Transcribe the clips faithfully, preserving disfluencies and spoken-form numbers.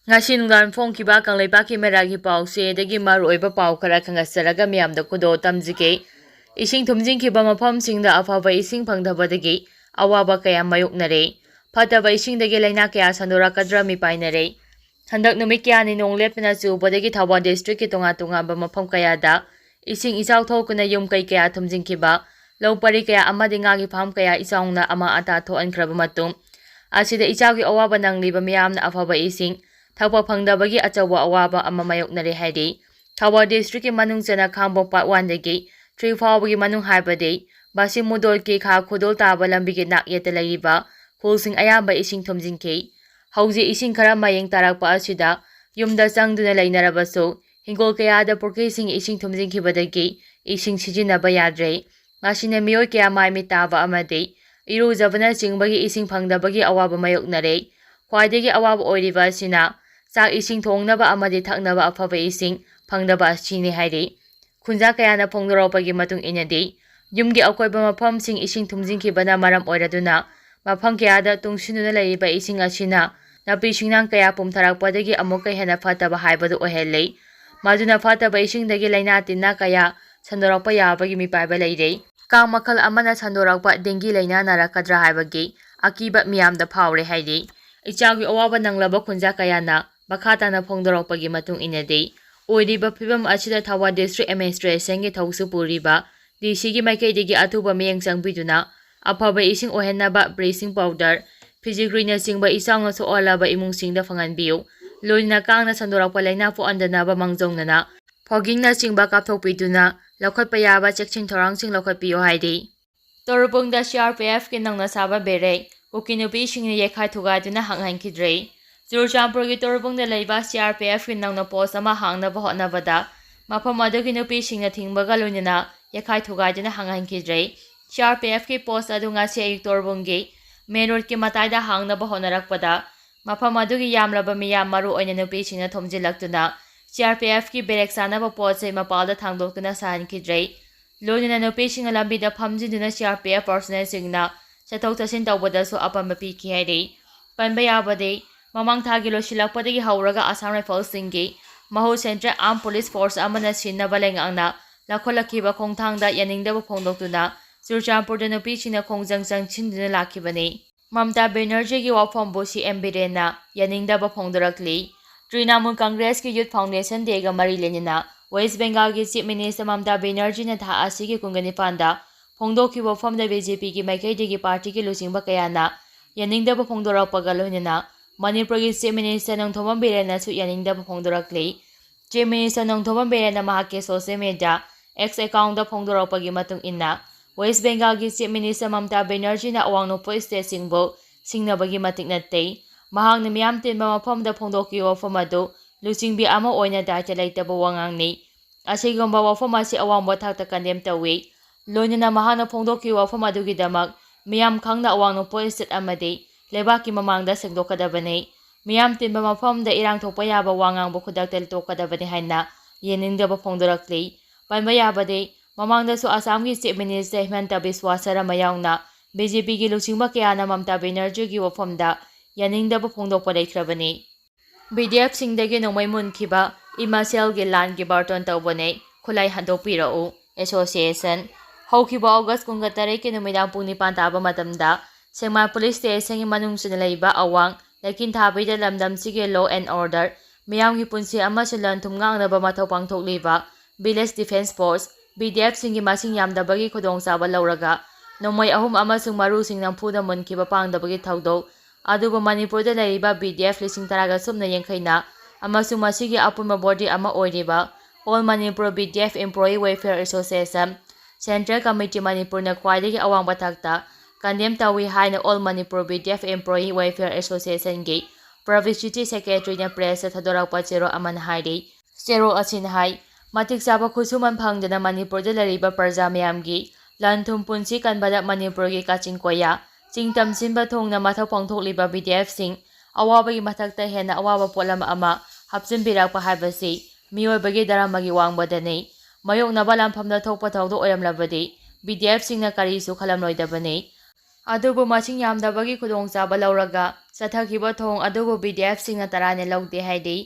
ꯉꯁꯤ ꯅꯨꯡꯗꯥꯡ ꯐꯣꯡꯈꯤꯕ ꯀꯪꯂꯩꯄꯥꯛꯀꯤ ꯃꯩꯔꯥꯒꯤ ꯄꯥꯎꯁꯦ ꯑꯗꯒꯤ ꯃꯔꯨꯑꯣꯏꯕ ꯄꯥꯎ ꯈꯔ ꯈꯪꯒꯠꯆꯔꯒ ꯃꯤꯌꯥꯝꯗ ꯈꯨꯗꯣꯜ ꯇꯝꯖꯒꯦ꯫ ꯏꯁꯤꯡ ꯊꯨꯝꯖꯤꯟꯈꯤꯕ ꯃꯐꯝꯁꯤꯡꯗ ꯑꯐꯕ ꯏꯁꯤꯡ ꯐꯪꯗꯕꯗꯒꯤ ꯑꯋꯥꯕ ꯀꯌꯥ ꯃꯥꯌꯣꯛꯅꯔꯦ꯫ ꯐꯠꯇꯕ ꯏꯁꯤꯡꯗꯒꯤ ꯂꯥꯏꯅꯥ ꯀꯌꯥ ꯁꯟꯗꯣꯔꯛꯀꯗ꯭ꯔꯥ ꯃꯤꯄꯥꯏꯅꯔꯦ꯫ ꯍꯟꯗꯛ ꯅꯨꯃꯤꯠ ꯀꯌꯥꯅꯤ ꯅꯣꯡ ꯂꯦꯞꯇꯅ ꯆꯨꯕꯗꯒꯤ ꯊꯧꯕꯥꯜ ꯗꯤꯁꯇ꯭ꯔꯤꯛꯀꯤ ꯇꯣꯉꯥꯟ ꯇꯣꯉꯥꯟꯕ ꯃꯐꯝ ꯀꯌꯥꯗ ꯏꯁꯤꯡ ꯏꯆꯥꯎ ꯊꯣꯛꯇꯨꯅ ꯌꯨꯝ ꯀꯩ ꯀꯌꯥ ꯊꯨꯝꯖꯤꯟꯈꯤꯕ, ꯂꯧ ꯄꯔꯤ ꯀꯌꯥ ꯑꯃꯗꯤ ꯉꯥꯒꯤ ꯐꯥꯝ ꯀꯌꯥ ꯏꯆꯥꯎꯅ ꯑꯃꯥꯡ ꯑꯇꯥ ꯊꯣꯛꯍꯟꯈ꯭ꯔꯕ ꯃꯇꯨꯡ ꯑꯁꯤꯗ ꯏꯆꯥꯎꯒꯤ ꯑꯋꯥꯕ ꯅꯪꯂꯤꯕ ꯃꯤꯌꯥꯝꯅ ꯑꯐꯕ ꯏꯁꯤꯡ ꯊꯛꯄ ꯐꯪꯗꯕꯒꯤ ꯑꯆꯧꯕ ꯑꯋꯥꯕ ꯑꯃ ꯃꯥꯌꯣꯛꯅꯔꯦ ꯍꯥꯏꯔꯤ꯫ ꯊꯧꯕꯥꯜ ꯗꯤꯁꯇ꯭ꯔꯤꯛꯀꯤ ꯃꯅꯨꯡ ꯆꯟꯅ ꯈꯥꯡꯕꯣꯛ ꯄꯥꯔꯠ ꯋꯥꯟꯗꯒꯤ ꯊ꯭ꯔꯤ ꯐꯥꯎꯕꯒꯤ ꯃꯅꯨꯡ ꯍꯥꯏꯕꯗꯤ ꯕꯥꯁꯤ ꯃꯨꯗꯣꯜꯒꯤ ꯈꯥ ꯈꯨꯗꯣꯜ ꯇꯥꯕ ꯂꯝꯕꯤꯒꯤ ꯅꯥꯛ ꯌꯦꯠꯇ ꯂꯩꯔꯤꯕ ꯈꯨꯜꯁꯤꯡ ꯑꯌꯥꯝꯕ ꯏꯁꯤꯡ ꯊꯨꯝꯖꯤꯟꯈꯤ꯫ ꯍꯧꯖꯤꯛ ꯏꯁꯤꯡ ꯈꯔ ꯃꯌꯦꯡ ꯇꯥꯔꯛꯄ ꯑꯁꯤꯗ ꯌꯨꯝꯗ ꯆꯪꯗꯨꯅ ꯂꯩꯅꯔꯕꯁꯨ, ꯍꯤꯡꯒꯣꯜ ꯀꯌꯥꯗ ꯄꯨꯈ꯭ꯔꯤꯁꯤꯡ ꯏꯁꯤꯡ ꯊꯨꯝꯖꯤꯟꯈꯤꯕꯗꯒꯤ ꯏꯁꯤꯡ ꯁꯤꯖꯤꯟꯅꯕ ꯌꯥꯗ꯭ꯔꯦ꯫ ꯃꯁꯤꯅ ꯃꯤꯑꯣꯏ ꯀꯌꯥ ꯃꯥꯏ ꯃꯤꯠ ꯇꯥꯕ ꯑꯃꯗꯤ ꯏꯔꯨꯖꯕꯅꯆꯤꯡꯕꯒꯤ ꯏꯁꯤꯡ ꯐꯪꯗꯕꯒꯤ ꯑꯋꯥꯕ ꯃꯥꯌꯣꯛꯅꯔꯦ꯫ ꯈ꯭ꯋꯥꯏꯗꯒꯤ ꯑꯋꯥꯕ ꯑꯣꯏꯔꯤꯕ ꯑꯁꯤꯅ ꯆꯥꯛ ꯏꯁꯤꯡ ꯊꯣꯡꯅꯕ ꯑꯃꯗꯤ ꯊꯛꯅꯕ ꯑꯐꯕ ꯏꯁꯤꯡ ꯐꯪꯗꯕ ꯑꯁꯤꯅꯤ ꯍꯥꯏꯔꯤ꯫ ꯈꯨꯟꯖꯥ ꯀꯌꯥꯅ ꯐꯣꯡꯗꯣꯔꯛꯄꯒꯤ ꯃꯇꯨꯡ ꯏꯟꯅꯗꯤ, ꯌꯨꯝꯒꯤ ꯑꯀꯣꯏꯕ ꯃꯐꯝꯁꯤꯡ ꯏꯁꯤꯡ ꯊꯨꯝꯖꯤꯟꯈꯤꯕꯅ ꯃꯔꯝ ꯑꯣꯏꯔꯗꯨꯅ, ꯃꯐꯝ ꯀꯌꯥꯗ ꯇꯨꯡꯁꯤꯟꯗꯨꯅ ꯂꯩꯔꯤꯕ ꯏꯁꯤꯡ ꯑꯁꯤꯅ ꯅꯥꯄꯤ ꯁꯤꯡꯅꯥꯡ ꯀꯌꯥ ꯄꯨꯝꯊꯔꯛꯄꯗꯒꯤ ꯑꯃꯨꯛꯀ ꯍꯦꯟꯅ ꯐꯠꯇꯕ ꯍꯥꯏꯕꯗꯨ ꯑꯣꯏꯍꯜꯂꯤ꯫ ꯃꯗꯨꯅ ꯐꯠꯇꯕ ꯏꯁꯤꯡꯗꯒꯤ ꯂꯥꯏꯅꯥ ꯇꯤꯟꯅꯥ ꯀꯌꯥ ꯁꯟꯗꯣꯔꯛꯄ ꯌꯥꯕꯒꯤ ꯃꯤꯄꯥꯏꯕ ꯂꯩꯔꯦ꯫ ꯀꯥꯡ ꯃꯈꯜ ꯑꯃꯅ ꯁꯟꯗꯣꯔꯛꯄ ꯗꯦꯡꯒꯤ ꯂꯥꯏꯅꯥ ꯅꯥꯔꯛꯀꯗ꯭ꯔꯥ ꯍꯥꯏꯕꯒꯤ ꯑꯀꯤꯕ ꯃꯤꯌꯥꯝꯗ ꯐꯥꯎꯔꯦ ꯍꯥꯏꯔꯤ꯫ ꯏꯆꯥꯒꯤ ꯑꯋꯥꯕ ꯅꯪꯂꯕ ꯈꯨꯟꯖꯥ ꯀꯌꯥꯅ ꯃꯈꯥ ꯇꯥꯅ ꯐꯣꯡꯗꯣꯔꯛꯄꯒꯤ ꯃꯇꯨꯡ ꯏꯟꯅꯗꯤ, ꯑꯣꯏꯔꯤꯕ ꯐꯤꯕꯝ ꯑꯁꯤꯗ ꯊꯧꯕꯥꯜ ꯗꯤꯁꯇ꯭ꯔꯤꯛ ꯑꯦꯗꯃꯤꯅꯤꯁꯇ꯭ꯔꯦꯁꯟꯒꯤ ꯊꯧꯁꯨ ꯄꯨꯔꯤꯕ ꯗꯤ ꯁꯤꯒꯤ ꯃꯥꯏꯀꯩꯗꯒꯤ ꯑꯊꯨꯕ ꯃꯤꯠꯌꯦꯡ ꯆꯪꯕꯤꯗꯨꯅ ꯑꯐꯕ ꯏꯁꯤꯡ ꯑꯣꯏꯍꯟꯅꯕ ꯕ꯭ꯂꯤꯆꯤꯡ ꯄꯥꯎꯗꯔ, ꯐꯤꯖꯤꯒ꯭ꯔꯤꯅꯆꯤꯡꯕ ꯏꯆꯥꯎꯅ ꯁꯣꯛꯍꯜꯂꯕ ꯏꯃꯨꯡꯁꯤꯡꯗ ꯐꯪꯍꯟꯕꯤꯌꯨ꯫ ꯂꯣꯏꯅꯅ ꯀꯥꯡꯅ ꯁꯟꯗꯣꯔꯛꯄ ꯂꯥꯏꯅꯥ ꯄꯣꯛꯍꯟꯗꯅꯕ ꯃꯥꯡꯖꯧꯅꯅ ꯐꯣꯒꯤꯡꯅꯆꯤꯡꯕ ꯀꯥꯞꯊꯣꯛꯄꯤꯗꯨꯅ ꯂꯧꯈꯠꯄ ꯌꯥꯕ ꯆꯦꯛꯁꯤꯟ ꯊꯧꯔꯥꯡꯁꯤꯡ ꯂꯧꯈꯠꯄꯤꯌꯨ ꯍꯥꯏꯔꯤ꯫ ꯇꯣꯔꯕꯨꯡꯗ ꯁꯤ ꯑꯥꯔ ꯄꯤ ꯑꯦꯐꯀꯤ ꯅꯧꯅ ꯁꯥꯕ ꯕꯦꯔꯦꯛ ꯀꯨꯀꯤ ꯅꯨꯄꯤꯁꯤꯡꯅ ꯌꯩꯈꯥꯏ ꯊꯨꯒꯥꯏꯗꯨꯅ ꯍꯥꯡꯍꯟꯈꯤꯗ꯭ꯔꯦ꯫ ꯆꯨꯔꯆꯥꯟꯄꯨꯔꯒꯤ ꯇꯣꯔꯕꯨꯡꯗ ꯂꯩꯕ ꯁꯤ ꯑꯥꯔ ꯄꯤ ꯑꯦꯐꯀꯤ ꯅꯧꯅ ꯄꯣꯁ ꯑꯃ ꯍꯥꯡꯅꯕ ꯍꯣꯠꯅꯕꯗ ꯃꯐꯝ ꯑꯗꯨꯒꯤ ꯅꯨꯄꯤꯁꯤꯡꯅ ꯊꯤꯡꯕꯒ ꯂꯣꯏꯅꯅ ꯌꯩꯈꯥꯏ ꯊꯨꯒꯥꯏꯗꯨꯅ ꯍꯥꯡꯍꯟꯈꯤꯗ꯭ꯔꯦ꯫ ꯁꯤ ꯑꯥꯔ ꯄꯤ ꯑꯦꯐꯀꯤ ꯄꯣꯁ ꯑꯗꯨ ꯉꯁꯤ ꯑꯌꯨꯛ ꯇꯣꯔꯕꯨꯡꯒꯤ ꯃꯦꯟ ꯔꯣꯗꯀꯤ ꯃꯇꯥꯏꯗ ꯍꯥꯡꯅꯕ ꯍꯣꯠꯅꯔꯛꯄꯗ, ꯃꯐꯝ ꯑꯗꯨꯒꯤ ꯌꯥꯝꯂꯕ ꯃꯤꯌꯥꯝ, ꯃꯔꯨ ꯑꯣꯏꯅ ꯅꯨꯄꯤꯁꯤꯡꯅ ꯊꯣꯝꯖꯤꯜꯂꯛꯇꯨꯅ ꯁꯤ ꯑꯥꯔ ꯄꯤ ꯑꯦꯐꯀꯤ ꯕꯦꯔꯦꯛ ꯆꯥꯅꯕ ꯄꯣꯠ ꯆꯩ ꯃꯄꯥꯜꯗ ꯊꯥꯡꯗꯣꯛꯇꯨꯅ ꯁꯥꯍꯟꯈꯤꯗ꯭ꯔꯦ꯫ ꯂꯣꯏꯅꯅ ꯅꯨꯄꯤꯁꯤꯡꯅ ꯂꯝꯕꯤꯗ ꯐꯝꯖꯤꯟꯗꯨꯅ ꯁꯤ ꯑꯥꯔ ꯄꯤ ꯑꯦꯐ ꯄꯔꯁꯣꯅꯦꯜꯁꯤꯡꯅ ꯆꯠꯊꯣꯛ ꯆꯠꯁꯤꯟ ꯇꯧꯕꯗꯁꯨ ꯑꯄꯟꯕ ꯄꯤꯈꯤ ꯍꯥꯏꯔꯤ꯫ ꯄꯟꯕ ꯌꯥꯕꯗꯤ, ꯃꯃꯥꯡ ꯊꯥꯒꯤ ꯂꯣꯏꯁꯤꯜꯂꯛꯄꯗꯒꯤ ꯍꯧꯔꯒ ꯑꯁꯥꯝ ꯔꯥꯏꯐꯜꯁꯤꯡꯒꯤ ꯃꯍꯨꯠ Central Armed Police Force ꯑꯃꯅ ꯁꯤꯟꯅꯕ ꯂꯩꯉꯥꯛꯅ ꯂꯧꯈꯠꯂꯛꯈꯤꯕ ꯈꯣꯡꯊꯥꯡꯗ ꯌꯥꯅꯤꯡꯗꯕ ꯐꯣꯡꯗꯣꯛꯇꯨꯅ ꯆꯨꯔꯆꯥꯟꯄꯨꯔꯗ ꯅꯨꯄꯤꯁꯤꯡꯅ ꯈꯣꯡꯖꯪ ꯆꯪꯁꯤꯟꯗꯨꯅ ꯂꯥꯛꯈꯤꯕꯅꯤ꯫ ꯃꯃꯇꯥ ꯕꯦꯅꯔꯖꯤꯒꯤ ꯋꯥꯐꯝꯕꯨ ꯁꯤ ꯑꯦꯝ ꯕꯤꯔꯦꯟꯅ ꯌꯥꯅꯤꯡꯗꯕ ꯐꯣꯡꯗꯣꯔꯛꯂꯤ꯫ ꯇ꯭ꯔꯤꯅꯥꯃꯨꯜ ꯀꯪꯒ꯭ꯔꯦꯁꯀꯤ Youth Foundation Dayꯒ ꯃꯔꯤ ꯂꯩꯅꯅ ꯋꯦꯁ ꯕꯦꯡꯒꯥꯜꯒꯤ Chief Minister ꯃꯃꯇꯥ ꯕꯦꯅꯔꯖꯤꯅ ꯊꯥ ꯑꯁꯤꯒꯤ ꯀꯨꯟꯒ ꯅꯤꯄꯥꯟꯗ ꯐꯣꯡꯗꯣꯛꯈꯤꯕ ꯋꯥꯐꯝꯗ ꯕꯤ ꯖꯦ ꯄꯤꯒꯤ ꯃꯥꯏꯀꯩꯗꯒꯤ ꯄꯥꯔꯇꯤꯒꯤ ꯂꯨꯆꯤꯡꯕ ꯀꯌꯥꯅ ꯌꯥꯅꯤꯡꯗꯕ ꯐꯣꯡꯗꯣꯔꯛꯄꯒ ꯂꯣꯏꯅꯅ ꯃꯅꯤꯄꯨꯔꯒꯤ Chief Minister ꯅꯣꯡꯊꯣꯝꯕꯝ ꯕꯤꯔꯦꯟꯅꯁꯨ ꯌꯥꯅꯤꯡꯗꯕ ꯐꯣꯡꯗꯣꯔꯛꯂꯤ꯫ Chief Minister ꯅꯣꯡꯊꯣꯝꯕꯝ ꯕꯤꯔꯦꯟꯅ ꯃꯍꯥꯛꯀꯤ social media X accountꯗ ꯐꯣꯡꯗꯣꯔꯛꯄꯒꯤ ꯃꯇꯨꯡ ꯏꯟꯅ, ꯋꯦꯁ ꯕꯦꯡꯒꯥꯜꯒꯤ Chief Minister ꯃꯃꯇꯥ ꯕꯦꯅꯔꯖꯤꯅ ꯑꯋꯥꯡ ꯅꯣꯡꯄꯣꯛ stateꯁꯤꯡꯕꯨ ꯁꯤꯡꯅꯕꯒꯤ ꯃꯇꯤꯛ ꯅꯠꯇꯦ꯫ ꯃꯍꯥꯛꯅ ꯃꯤꯌꯥꯝ ꯇꯤꯟꯕ ꯃꯐꯝꯗ ꯐꯣꯡꯗꯣꯛꯈꯤꯕ ꯋꯥꯐꯝ ꯑꯗꯨ ꯂꯨꯆꯤꯡꯕꯤ ꯑꯃ ꯑꯣꯏꯅ ꯗꯥꯏꯇ ꯂꯩꯇꯕ ꯋꯥꯉꯥꯡꯅꯤ꯫ ꯑꯁꯤꯒꯨꯝꯕ ꯋꯥꯐꯝ ꯑꯁꯤ ꯑꯋꯥꯡꯕ ꯊꯥꯛꯇ condemn ꯇꯧꯏ꯫ ꯂꯣꯏꯅꯅ ꯃꯍꯥꯛꯅ ꯐꯣꯡꯗꯣꯛꯈꯤꯕ ꯋꯥꯐꯝ ꯑꯗꯨꯒꯤꯗꯃꯛ ꯃꯤꯌꯥꯝ ꯈꯪꯅ ꯑꯋꯥꯡ ꯅꯣꯡꯄꯣꯛ state ꯑꯃꯗꯤ ꯂꯩꯕꯥꯛꯀꯤ ꯃꯃꯥꯡꯗ ꯁꯦꯡꯗꯣꯛꯀꯗꯕꯅꯤ꯫ ꯃꯤꯌꯥꯝ ꯇꯤꯟꯕ ꯃꯐꯝꯗ ꯏꯔꯥꯡ ꯊꯣꯛꯄ ꯌꯥꯕ ꯋꯥ ꯉꯥꯡꯕ ꯈꯨꯗꯛꯇ ꯇꯣꯛꯀꯗꯕꯅꯤ ꯍꯥꯏꯅ ꯌꯦꯡꯅꯤꯡꯗꯕ ꯐꯣꯡꯗꯣꯔꯛꯂꯤ꯫ ꯄꯟꯕ ꯌꯥꯕꯗꯤ, ꯃꯃꯥꯡꯗꯁꯨ ꯑꯁꯥꯝꯒꯤ Chief Minister ꯍꯤꯃꯟꯇ ꯕꯤꯁ꯭ꯋꯥ ꯁꯔꯃ ꯌꯥꯎꯅ ꯕꯤ ꯖꯦ ꯄꯤꯒꯤ ꯂꯨꯆꯤꯡꯕ ꯀꯌꯥꯅ ꯃꯃꯇꯥ ꯕꯦꯅꯔꯖꯤꯒꯤ ꯋꯥꯐꯝꯗ ꯌꯥꯅꯤꯡꯗꯕ ꯐꯣꯡꯗꯣꯛꯄ ꯂꯩꯈ꯭ꯔꯕꯅꯤ꯫ ꯕꯤ ꯗꯤ ꯑꯦꯐꯁꯤꯡꯗꯒꯤ ꯅꯣꯡꯃꯩ ꯃꯨꯟꯈꯤꯕ ꯏꯃꯥ ꯁꯦꯜꯒꯤ ꯂꯥꯟꯒꯤ ꯕꯥꯔꯇꯣꯟ ꯇꯧꯕꯅꯦ, ꯈꯨꯠꯂꯥꯏ ꯍꯟꯗꯣꯛꯄꯤꯔꯛꯎ꯫ Association꯫ ꯍꯧꯈꯤꯕ ꯑꯣꯒꯁ ꯀꯨꯟꯒ ꯇꯔꯦꯠꯀꯤ ꯅꯨꯃꯤꯗꯥꯡ ꯄꯨꯡ ꯅꯤꯄꯥꯟ ꯇꯥꯕ ꯃꯇꯝꯗ ꯁꯦꯛꯃꯥꯏ ꯄꯨꯂꯤꯁ ꯁ꯭ꯇꯦꯁꯟꯒꯤ ꯃꯅꯨꯡ ꯆꯟꯅ ꯂꯩꯕ ꯑꯋꯥꯡ ꯂꯩꯀꯤꯟꯊꯥꯕꯤꯗ ꯂꯝꯗꯝꯁꯤꯒꯤ law and order, ꯃꯤꯌꯥꯝꯒꯤ ꯄꯨꯟꯁꯤ ꯑꯃꯁꯨꯡ ꯂꯟ ꯊꯨꯝ ꯉꯥꯛꯅꯕ ꯃꯊꯧ ꯄꯥꯡꯊꯣꯛꯂꯤꯕ Village Defence Force, ꯚꯤ ꯗꯤ ꯑꯦꯐꯁꯤꯡꯒꯤ ꯃꯁꯤꯡ ꯌꯥꯝꯗꯕꯒꯤ ꯈꯨꯗꯣꯡꯆꯥꯕ ꯂꯧꯔꯒ ꯅꯣꯡꯃꯩ ꯑꯍꯨꯝ ꯑꯃꯁꯨꯡ ꯃꯔꯨꯁꯤꯡ ꯅꯝꯐꯨꯗ ꯃꯨꯟꯈꯤꯕ ꯄꯥꯡꯗꯕꯒꯤ ꯊꯧꯗꯣꯛ ꯑꯗꯨꯕꯨ ꯃꯅꯤꯄꯨꯔꯗ ꯂꯩꯔꯤꯕ ꯚꯤ ꯗꯤ ꯑꯦꯐ ꯂꯤꯁꯤꯡ ꯇꯔꯥꯒ ꯁꯨꯞꯅ ꯌꯥꯡꯈꯩꯅ ꯑꯃꯁꯨꯡ ꯃꯁꯤꯒꯤ ꯑꯄꯨꯟꯕ body ꯑꯃ ꯑꯣꯏꯔꯤꯕ All Manipur V D F Employee Welfare Association, Central Committee ꯃꯅꯤꯄꯨꯔꯅ ꯈ꯭ꯋꯥꯏꯗꯒꯤ ꯑꯋꯥꯡꯕ ꯊꯥꯛꯇ condemn ꯇꯧꯏ ꯍꯥꯏꯅ All Manipur V D F Employee Welfare Associationꯒꯤ Publicity Secretaryꯅ pressꯇ ꯊꯥꯗꯣꯔꯛꯄ ꯆꯦꯔꯣꯜ ꯑꯃꯅ ꯍꯥꯏꯔꯤ꯫ ꯆꯦꯔꯣꯜ ꯑꯁꯤꯅ ꯍꯥꯏ, ꯃꯇꯤꯛ ꯆꯥꯕ ꯈꯨꯠꯁꯨꯃꯟ ꯐꯪꯗꯅ ꯃꯅꯤꯄꯨꯔꯗ ꯂꯩꯔꯤꯕ ꯄ꯭ꯔꯖꯥ ꯃꯌꯥꯝꯒꯤ ꯂꯟ ꯊꯨꯝ ꯄꯨꯟꯁꯤ ꯀꯟꯕꯗ ꯃꯅꯤꯄꯨꯔꯒꯤ ꯀꯥꯆꯤꯟ ꯀꯣꯌꯥ, ꯆꯤꯡ ꯇꯝ ꯁꯤꯟꯕ ꯊꯨꯡꯅ ꯃꯊꯧ ꯄꯥꯡꯊꯣꯛꯂꯤꯕ ꯚꯤ ꯗꯤ ꯑꯦꯐꯁꯤꯡ ꯑꯋꯥꯕꯒꯤ ꯃꯊꯛꯇ ꯍꯦꯟꯅ ꯑꯋꯥꯕ ꯄꯣꯠꯂꯝ ꯑꯃ ꯍꯥꯞꯆꯤꯟꯕꯤꯔꯛꯄ ꯍꯥꯏꯕꯁꯤ ꯃꯤꯑꯣꯏꯕꯒꯤ ꯙꯔꯃꯒꯤ ꯋꯥꯡꯃꯗꯅꯤ꯫ ꯃꯥꯌꯣꯛꯅꯕ ꯂꯥꯟꯐꯝꯗ ꯊꯣꯛꯄ ꯊꯧꯗꯣꯛ ꯑꯣꯏꯔꯝꯂꯕꯗꯤ ꯚꯤ ꯗꯤ ꯑꯦꯐꯁꯤꯡꯅ ꯀꯔꯤꯁꯨ ꯈꯜꯂꯝꯂꯣꯏꯗꯕꯅꯤ꯫ ꯑꯗꯨꯕꯨ ꯃꯁꯤꯡ ꯌꯥꯝꯗꯕꯒꯤ ꯈꯨꯗꯣꯡꯆꯥꯕ ꯂꯧꯔꯒ ꯆꯠꯊꯈꯤꯕ ꯊꯧꯑꯣꯡ ꯑꯗꯨꯕꯨ BDFꯁꯤꯡꯅ ꯇꯔꯥꯅ ꯂꯧꯗꯦ ꯍꯥꯏꯔꯤ꯫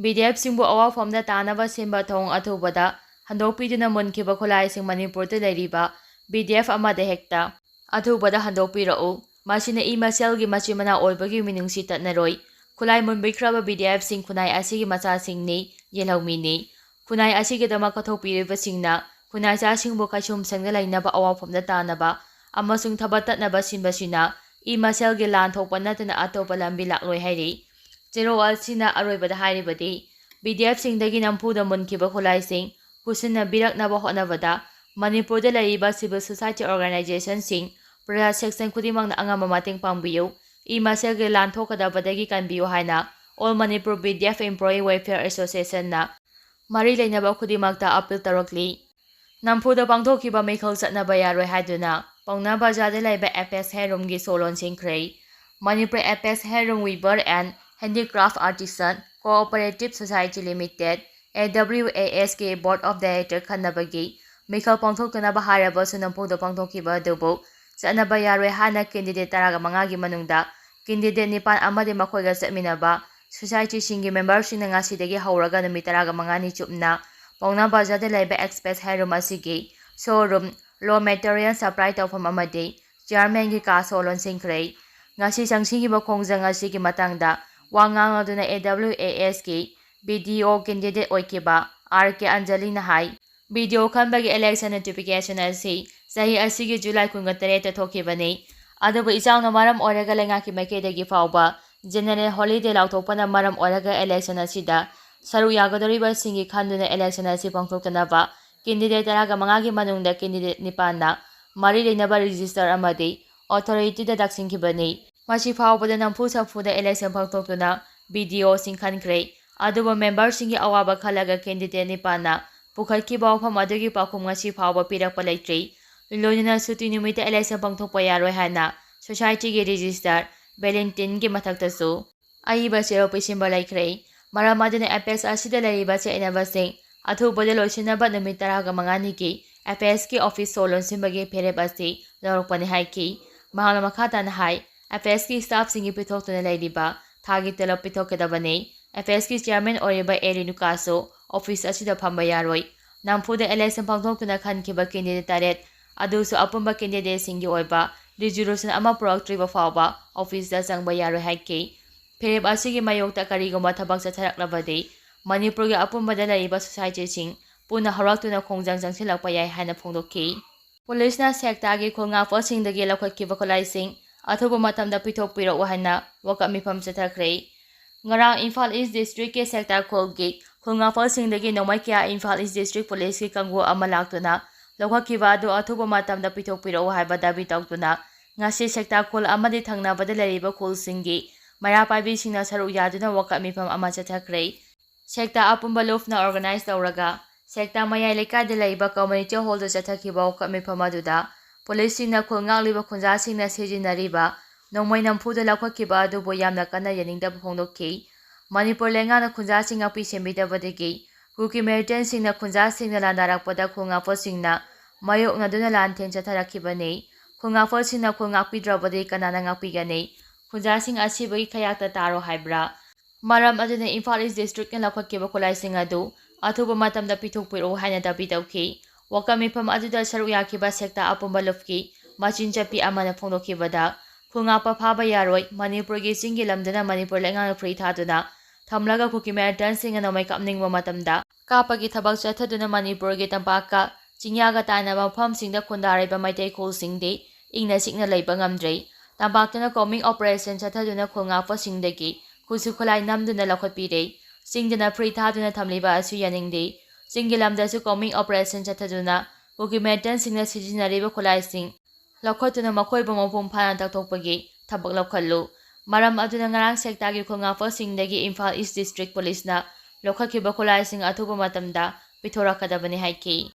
BDFꯁꯤꯡꯕꯨ ꯑꯋꯥꯐꯝꯗ ꯇꯥꯅꯕ ꯁꯤꯟꯕ ꯊꯧꯑꯣꯡ ꯑꯊꯨꯕꯗ ꯍꯟꯗꯣꯛꯄꯤꯗꯨꯅ ꯃꯨꯟꯈꯤꯕ ꯈꯨꯠꯂꯥꯏꯁꯤꯡ ꯃꯅꯤꯄꯨꯔꯗ ꯂꯩꯔꯤꯕ BDF ꯑꯃꯗ ꯍꯦꯛꯇ ꯑꯊꯨꯕꯗ ꯍꯟꯗꯣꯛꯄꯤꯔꯛꯎ꯫ ꯃꯁꯤꯅ ꯏ ꯃꯁꯦꯜꯒꯤ ꯃꯆꯤꯟ ꯃꯅꯥꯎ ꯑꯣꯏꯕꯒꯤ ꯃꯤꯅꯨꯡꯁꯤ ꯇꯠꯅꯔꯣꯏ꯫ ꯈꯨꯠꯂꯥꯏ ꯃꯨꯟꯕꯤꯈ꯭ꯔꯕ BDFꯁꯤꯡ ꯈꯨꯟꯅꯥꯏ ꯑꯁꯤꯒꯤ ꯃꯆꯥꯁꯤꯡꯅꯤ, ꯌꯦꯜꯍꯧꯃꯤꯅꯤ꯫ ꯈꯨꯟꯅꯥꯏ ꯑꯁꯤꯒꯤꯗꯃꯛ ꯀꯠꯊꯣꯛꯄꯤꯔꯤꯕꯁꯤꯡꯅ ꯈꯨꯟꯅꯥꯏꯆꯥꯁꯤꯡꯕꯨ ꯈꯥꯏꯁꯨꯝ ꯁꯪꯗ ꯂꯩꯅꯕ, ꯑꯋꯥꯐꯝꯗ ꯇꯥꯅꯕ ꯑꯃꯁꯨꯡ ꯊꯕꯛ ꯇꯠꯅꯕ ꯁꯤꯟꯕꯁꯤꯅ ꯏ ꯃꯁꯦꯜꯒꯤ ꯂꯥꯟ ꯊꯣꯛꯄ ꯅꯠꯇꯅ ꯑꯇꯣꯞꯄ ꯂꯝꯕꯤ ꯂꯥꯛꯂꯣꯏ ꯍꯥꯏꯔꯤ꯫ ꯆꯦꯔꯣ ꯑꯁꯤꯅ ꯑꯔꯣꯏꯕꯗ ꯍꯥꯏꯔꯤꯕꯗꯤ, BDFꯁꯤꯡꯗꯒꯤ ꯅꯝꯐꯨꯗ ꯃꯨꯟꯈꯤꯕ ꯈꯨꯠꯂꯥꯏꯁꯤꯡ ꯈꯨꯠꯁꯤꯟꯅꯕꯤꯔꯛꯅꯕ ꯍꯣꯠꯅꯕꯗ ꯃꯅꯤꯄꯨꯔꯗ ꯂꯩꯔꯤꯕ civil society organizationꯁꯤꯡ, ꯄ꯭ꯔꯖꯥ section ꯈꯨꯗꯤꯡꯃꯛꯅ ꯑꯉꯝꯕ ꯃꯇꯦꯡ ꯄꯥꯡꯕꯤꯌꯨ꯫ ꯏ ꯃꯁꯦꯜꯒꯤ ꯂꯥꯟ ꯊꯣꯛꯀꯗꯕꯗꯒꯤ ꯀꯟꯕꯤꯌꯨ ꯍꯥꯏꯅ All Manipur BDF Employee Welfare Associationꯅ ꯃꯔꯤ ꯂꯩꯅꯕ ꯈꯨꯗꯤꯡꯃꯛꯇ appeal ꯇꯧꯔꯛꯂꯤ꯫ ꯅꯝꯐꯨꯗ ꯄꯥꯡꯊꯣꯛꯈꯤꯕ ꯃꯤꯈꯜ ꯆꯠꯅꯕ ꯌꯥꯔꯣꯏ ꯍꯥꯏꯗꯨꯅ ꯄꯥꯎꯅꯥ ꯕꯖꯥꯔꯗ ꯂꯩꯕ Apex Handloomꯒꯤ show ꯂꯣꯟꯁꯤꯟꯈ꯭ꯔꯦ꯫ Manipur Apex Handloom Weaver and Handicraft Artisan Cooperative Society Limited, AWASꯀꯤ Board of Director ꯈꯟꯅꯕꯒꯤ ꯃꯤꯈꯜ ꯄꯥꯡꯊꯣꯛꯇꯅꯕ ꯍꯥꯏꯔꯕꯁꯨ ꯅꯝꯐꯨꯗ ꯄꯥꯡꯊꯣꯛꯈꯤꯕ ꯑꯗꯨꯕꯨ ꯆꯠꯅꯕ ꯌꯥꯔꯣꯏ ꯍꯥꯏꯅ candidate ꯇꯔꯥꯒ ꯃꯉꯥꯒꯤ ꯃꯅꯨꯡꯗ candidate ꯅꯤꯄꯥꯟ ꯑꯃꯗꯤ ꯃꯈꯣꯏꯒ ꯆꯠꯃꯤꯟꯅꯕ societyꯁꯤꯡꯒꯤ memberꯁꯤꯡꯅ ꯉꯁꯤꯗꯒꯤ ꯍꯧꯔꯒ ꯅꯨꯃꯤꯠ ꯇꯔꯥꯒ ꯃꯉꯥꯅꯤ ꯆꯨꯞꯅ ꯄꯥꯎꯅꯥ ꯕꯖꯥꯔꯗ ꯂꯩꯕ Apex Handloom ꯑꯁꯤꯒꯤ showroom, raw material supply ꯇꯧꯐꯝ ꯑꯃꯗꯤ chairmanꯒꯤ ꯀꯥ ꯁꯣ ꯂꯣꯟꯁꯤꯟꯈ꯭ꯔꯦ꯫ ꯉꯁꯤ ꯆꯪꯁꯤꯟꯈꯤꯕ ꯈꯣꯡꯖꯪ ꯑꯁꯤꯒꯤ ꯃꯇꯥꯡꯗ ꯋꯥ ꯉꯥꯡꯂꯗꯨꯅ AWASꯀꯤ BDO candidate ꯑꯣꯏꯈꯤꯕ RK ꯑꯟꯖꯂꯤꯅ ꯍꯥꯏ, BDO ꯈꯟꯕꯒꯤ election notification ꯑꯁꯤ ꯆꯍꯤ ꯑꯁꯤꯒꯤ July ꯀꯨꯟꯒ ꯇꯔꯦꯠꯇ ꯊꯣꯛꯈꯤꯕꯅꯤ꯫ ꯑꯗꯨꯕꯨ ꯏꯆꯥꯎꯅ ꯃꯔꯝ ꯑꯣꯏꯔꯒ ꯂꯩꯉꯥꯛꯀꯤ ꯃꯥꯏꯀꯩꯗꯒꯤ ꯐꯥꯎꯕ general holiday ꯂꯥꯎꯊꯣꯛꯄꯅ ꯃꯔꯝ ꯑꯣꯏꯔꯒ election ꯑꯁꯤꯗ ꯁꯔꯨꯛ ꯌꯥꯒꯗꯧꯔꯤꯕꯁꯤꯡꯒꯤ ꯈꯟꯗꯨꯅ election ꯑꯁꯤ ꯄꯥꯡꯊꯣꯛꯇꯅꯕ candidate ꯇꯔꯥꯒ ꯃꯉꯥꯒꯤ ꯃꯅꯨꯡꯗ candidate ꯅꯤꯄꯥꯟꯅ ꯃꯔꯤ ꯂꯩꯅꯕ register ꯑꯃꯗꯤ authorityꯗ ꯗꯥꯛꯁꯤꯟꯈꯤꯕꯅꯤ꯫ ꯃꯁꯤ ꯐꯥꯎꯕꯗ ꯅꯝꯐꯨ ꯁꯥꯐꯨꯗ election ꯄꯥꯡꯊꯣꯛꯇꯨꯅ BDOꯁꯤꯡ ꯈꯟꯈ꯭ꯔꯦ꯫ ꯑꯗꯨꯕꯨ memberꯁꯤꯡꯒꯤ ꯑꯋꯥꯕ ꯈꯜꯂꯒ candidate ꯅꯤꯄꯥꯟꯅ ꯄꯨꯈꯠꯈꯤꯕ ꯋꯥꯐꯝ ꯑꯗꯨꯒꯤ ꯄꯥꯎꯈꯨꯝ ꯉꯁꯤ ꯐꯥꯎꯕ ꯄꯤꯔꯛꯄ ꯂꯩꯇ꯭ꯔꯤ꯫ ꯂꯣꯏꯅꯅ ꯁꯨꯇꯤ ꯅꯨꯃꯤꯠꯇ election ꯄꯥꯡꯊꯣꯛꯄ ꯌꯥꯔꯣꯏ ꯍꯥꯏꯅ societyꯒꯤ register Valentineꯒꯤ ꯃꯊꯛꯇꯁꯨ ꯑꯏꯕ ꯆꯦꯔꯣꯜ ꯄꯤꯁꯤꯟꯕ ꯂꯩꯈ꯭ꯔꯦ꯫ ꯃꯔꯝ ꯑꯗꯨꯅ Apex ꯑꯁꯤꯗ ꯂꯩꯔꯤꯕ ꯆꯌꯦꯠꯅꯕꯁꯤꯡ ꯑꯊꯨꯕꯗ ꯂꯣꯏꯁꯤꯟꯅꯕ ꯅꯨꯃꯤꯠ ꯇꯔꯥꯒ ꯃꯉꯥꯅꯤꯒꯤ Apexꯀꯤ office ꯁꯣ ꯂꯣꯟꯁꯤꯟꯕꯒꯤ ꯐꯤꯔꯦꯞ ꯑꯁꯤ ꯂꯧꯔꯛꯄꯅꯤ ꯍꯥꯏꯈꯤ꯫ ꯃꯍꯥꯛꯅ ꯃꯈꯥ ꯇꯥꯅ ꯍꯥꯏ, ꯑꯦꯐ ꯑꯦꯁꯀꯤ ꯁ꯭ꯇꯥꯐꯁꯤꯡꯒꯤ ꯄꯤꯊꯣꯛꯇꯨꯅ ꯂꯩꯔꯤꯕ ꯊꯥꯒꯤ ꯇꯂꯕ ꯄꯤꯊꯣꯛꯀꯗꯕꯅꯤ꯫ ꯑꯦꯐ ꯑꯦꯁꯀꯤ ꯆꯤꯌꯥꯔꯃꯦꯟ ꯑꯣꯏꯔꯤꯕ ꯑꯦ ꯔꯦꯅꯨꯀꯥꯁꯨ ꯑꯣꯐꯤꯁ ꯑꯁꯤꯗ ꯐꯝꯕ ꯌꯥꯔꯣꯏ꯫ ꯅꯝꯐꯨꯗ ꯏꯂꯦꯛꯁꯟ ꯄꯥꯡꯊꯣꯛꯇꯨꯅ ꯈꯟꯈꯤꯕ ꯀꯦꯟꯗꯤꯗꯦꯠ ꯇꯔꯦꯠ ꯑꯗꯨꯁꯨ ꯑꯄꯨꯟꯕ ꯀꯦꯟꯗꯤꯗꯦꯠꯁꯤꯡꯒꯤ ꯑꯣꯏꯕ ꯔꯤꯖꯣꯂꯨꯁꯟ ꯑꯃ ꯄꯨꯔꯛꯇ꯭ꯔꯤꯕ ꯐꯥꯎꯕ ꯑꯣꯐꯤꯁꯇ ꯆꯪꯕ ꯌꯥꯔꯣꯏ ꯍꯥꯏꯈꯤ꯫ ꯐꯤꯔꯦꯞ ꯑꯁꯤꯒꯤ ꯃꯥꯌꯣꯛꯇ ꯀꯔꯤꯒꯨꯝꯕ ꯊꯕꯛ ꯆꯠꯊꯔꯛꯂꯕꯗꯤ ꯃꯅꯤꯄꯨꯔꯒꯤ ꯑꯄꯨꯟꯕꯗ ꯂꯩꯔꯤꯕ ꯁꯣꯁꯥꯏꯇꯤꯁꯤꯡ ꯄꯨꯟꯅ ꯍꯧꯔꯛꯇꯨꯅ ꯈꯣꯡꯖꯪ ꯆꯪꯁꯤꯜꯂꯛꯄ ꯌꯥꯏ ꯍꯥꯏꯅ ꯐꯣꯡꯗꯣꯛꯈꯤ꯫ ꯄꯨꯂꯤꯁꯅ ꯁꯦꯛꯇꯥꯒꯤ ꯈꯨꯜ ꯉꯥꯛꯄꯁꯤꯡꯗꯒꯤ ꯂꯧꯈꯠꯈꯤꯕ ꯈꯨꯠꯂꯥꯏꯁꯤꯡ ꯑꯊꯨꯕ ꯃꯇꯝꯗ ꯄꯤꯊꯣꯛꯄꯤꯔꯛꯎ ꯍꯥꯏꯅ ꯋꯥꯀꯠ ꯃꯤꯐꯝ ꯆꯠꯊꯈ꯭ꯔꯦ꯫ ꯉꯔꯥꯡ ꯏꯝꯐꯥꯜ ꯏꯁ ꯗꯤꯁꯇ꯭ꯔꯤꯛꯀꯤ ꯁꯦꯛꯇꯥ ꯈꯨꯜꯒꯤ ꯈꯨꯜ ꯉꯥꯛꯄꯁꯤꯡꯗꯒꯤ ꯅꯣꯡꯃꯩ ꯀꯌꯥ ꯏꯝꯐꯥꯜ ꯏꯁ ꯗꯤꯁꯇ꯭ꯔꯤꯛ ꯄꯨꯂꯤꯁꯀꯤ ꯀꯥꯡꯕꯨ ꯑꯃ ꯂꯥꯛꯇꯨꯅ ꯂꯧꯈꯠꯈꯤꯕ ꯑꯗꯨ ꯑꯊꯨꯕ ꯃꯇꯝꯗ ꯄꯤꯊꯣꯛꯄꯤꯔꯛꯎ ꯍꯥꯏꯕ ꯗꯥꯕꯤ ꯇꯧꯗꯨꯅ ꯉꯁꯤ ꯁꯦꯛꯇꯥ ꯈꯨꯜ ꯑꯃꯗꯤ ꯊꯪꯅꯕꯗ ꯂꯩꯔꯤꯕ ꯈꯨꯜꯁꯤꯡꯒꯤ ꯃꯩꯔꯥ ꯄꯥꯏꯕꯤꯁꯤꯡꯅ ꯁꯔꯨꯛ ꯌꯥꯗꯨꯅ ꯋꯥꯀꯠ ꯃꯤꯐꯝ ꯑꯃ ꯆꯠꯊꯈ꯭ꯔꯦ꯫ ꯁꯦꯛꯇꯥ ꯑꯄꯨꯟꯕ ꯂꯨꯞꯅ ꯑꯣꯔꯒꯅꯥꯏꯖ ꯇꯧꯔꯒ ꯁꯦꯛꯇꯥ ꯃꯌꯥꯏ ꯂꯩꯀꯥꯏꯗ ꯂꯩꯕ ꯀꯝꯃ꯭ꯌꯨꯅꯤꯇꯤ ꯍꯣꯜꯗ ꯆꯠꯊꯈꯤꯕ ꯋꯥꯀꯠ ꯃꯤꯐꯝ ꯑꯗꯨꯗ ꯄꯨꯂꯤꯁꯁꯤꯡꯅ ꯈꯨꯜ ꯉꯥꯛꯂꯤꯕ ꯈꯨꯟꯖꯥꯁꯤꯡꯅ ꯁꯤꯖꯤꯟꯅꯔꯤꯕ ꯅꯣꯡꯃꯩ ꯅꯝꯐꯨꯗ ꯂꯧꯈꯠꯈꯤꯕ ꯑꯗꯨꯕꯨ ꯌꯥꯝꯅ ꯀꯟꯅ ꯌꯥꯅꯤꯡꯗꯕ ꯐꯣꯡꯗꯣꯛꯈꯤ꯫ ꯃꯅꯤꯄꯨꯔ ꯂꯩꯉꯥꯛꯅ ꯈꯨꯟꯖꯥꯁꯤꯡ ꯉꯥꯛꯄꯤ ꯁꯦꯟꯕꯤꯗꯕꯗꯒꯤ ꯀꯨꯀꯤ ꯃꯤꯂꯤꯇꯦꯟꯁꯤꯡꯅ ꯈꯨꯟꯖꯥꯁꯤꯡꯅ ꯂꯥꯟꯗꯥꯔꯛꯄꯗ ꯈꯨꯜ ꯉꯥꯛꯄꯁꯤꯡꯅ ꯃꯥꯌꯣꯛꯅꯗꯨꯅ ꯂꯥꯟꯊꯦꯡ ꯆꯠꯊꯔꯛꯈꯤꯕꯅꯤ꯫ ꯈꯨꯜ ꯉꯥꯛꯄꯁꯤꯡꯅ ꯈꯨꯜ ꯉꯥꯛꯄꯤꯗ꯭ꯔꯕꯗꯤ ꯀꯅꯥꯅ ꯉꯥꯛꯄꯤꯒꯅꯤ? ꯈꯨꯟꯖꯥꯁꯤꯡ ꯑꯁꯤꯕꯒꯤ ꯈꯌꯥꯛꯇ ꯇꯥꯔꯣ ꯍꯥꯏꯕ꯭ꯔꯥ? ꯃꯔꯝ ꯑꯗꯨꯅ ꯏꯝꯐꯥꯜ ꯏꯁ ꯗꯤꯁꯇ꯭ꯔꯤꯛꯅ ꯂꯧꯈꯠꯈꯤꯕ ꯈꯨꯠꯂꯥꯏꯁꯤꯡ ꯑꯗꯨ ꯑꯊꯨꯕ ꯃꯇꯝꯗ ꯄꯤꯊꯣꯛꯄꯤꯔꯛꯎ ꯍꯥꯏꯅ ꯗꯥꯕꯤ ꯇꯧꯈꯤ꯫ ꯋꯥꯀꯠ ꯃꯤꯐꯝ ꯑꯗꯨꯗ ꯁꯔꯨꯛ ꯌꯥꯈꯤꯕ ꯁꯦꯛꯇꯥ ꯑꯄꯨꯟꯕ ꯂꯨꯞꯀꯤ ꯃꯆꯤꯟ ꯆꯠꯄꯤ ꯑꯃꯅ ꯐꯣꯡꯗꯣꯛꯈꯤꯕꯗ, ꯈꯨꯜ ꯉꯥꯛꯄ ꯐꯥꯕ ꯌꯥꯔꯣꯏ, ꯃꯅꯤꯄꯨꯔꯒꯤ ꯆꯤꯡꯒꯤ ꯂꯝꯗꯅ ꯃꯅꯤꯄꯨꯔ ꯂꯩꯉꯥꯛꯅ ꯐ꯭ꯔꯤ ꯊꯥꯗꯨꯅ ꯊꯝꯂꯒ ꯀꯨꯀꯤ ꯃꯤꯂꯤꯇꯦꯟꯁꯤꯡꯅ ꯅꯣꯡꯃꯩ ꯀꯥꯞꯅꯤꯡꯕ ꯃꯇꯝꯗ ꯀꯥꯞꯄꯒꯤ ꯊꯕꯛ ꯆꯠꯊꯗꯨꯅ ꯃꯅꯤꯄꯨꯔꯒꯤ ꯇꯝꯄꯥꯛꯀ ꯆꯤꯡꯌꯥꯒ ꯇꯥꯏꯅꯕ ꯃꯐꯝꯁꯤꯡꯗ ꯈꯨꯟꯗꯥꯔꯤꯕ ꯃꯩꯇꯩ ꯈꯨꯜꯁꯤꯡꯗꯤ ꯏꯪꯅ ꯆꯤꯛꯅ ꯂꯩꯕ ꯉꯝꯗ꯭ꯔꯦ꯫ ꯇꯝꯄꯥꯛꯇꯅ ꯀꯣꯝꯕꯤꯡ ꯑꯣꯄꯔꯦꯁꯟ ꯆꯠꯊꯗꯨꯅ ꯈꯨꯜ ꯉꯥꯛꯄꯁꯤꯡꯗꯒꯤ ꯈꯨꯠꯁꯨ ꯈꯨꯠꯂꯥꯏ ꯅꯝꯗꯨꯅ ꯂꯧꯈꯠꯄꯤꯔꯦ꯫ ꯆꯤꯡꯗꯅ ꯐ꯭ꯔꯤ ꯊꯥꯗꯨꯅ ꯊꯝꯂꯤꯕ ꯑꯁꯤ ꯌꯥꯅꯤꯡꯗꯦ꯫ ꯆꯤꯡꯒꯤ ꯂꯝꯗꯁꯨ ꯀꯣꯝꯕꯤꯡ ꯑꯣꯄꯔꯦꯁꯟ ꯆꯠꯊꯗꯨꯅ ꯀꯨꯀꯤ ꯃꯤꯂꯤꯇꯦꯟꯁꯤꯡꯅ ꯁꯤꯖꯤꯟꯅꯔꯤꯕ ꯈꯨꯠꯂꯥꯏꯁꯤꯡ ꯂꯧꯈꯠꯇꯨꯅ ꯃꯈꯣꯏꯕꯨ ꯃꯄꯨꯡ ꯐꯥꯅ ꯇꯥꯛꯊꯣꯛꯄꯒꯤ ꯊꯕꯛ ꯂꯧꯈꯠꯂꯨ꯫ ꯃꯔꯝ ꯑꯗꯨꯅ ꯉꯔꯥꯡ ꯁꯦꯛꯇꯥꯒꯤ ꯈꯨꯜ ꯉꯥꯛꯄꯁꯤꯡꯗꯒꯤ ꯏꯝꯐꯥꯜ ꯏꯁ ꯗꯤꯁꯇ꯭ꯔꯤꯛ ꯄꯨꯂꯤꯁꯅ ꯂꯧꯈꯠꯈꯤꯕ ꯈꯨꯠꯂꯥꯏꯁꯤꯡ ꯑꯊꯨꯕ ꯃꯇꯝꯗ ꯄꯤꯊꯣꯔꯛꯀꯗꯕꯅꯤ ꯍꯥꯏꯈꯤ꯫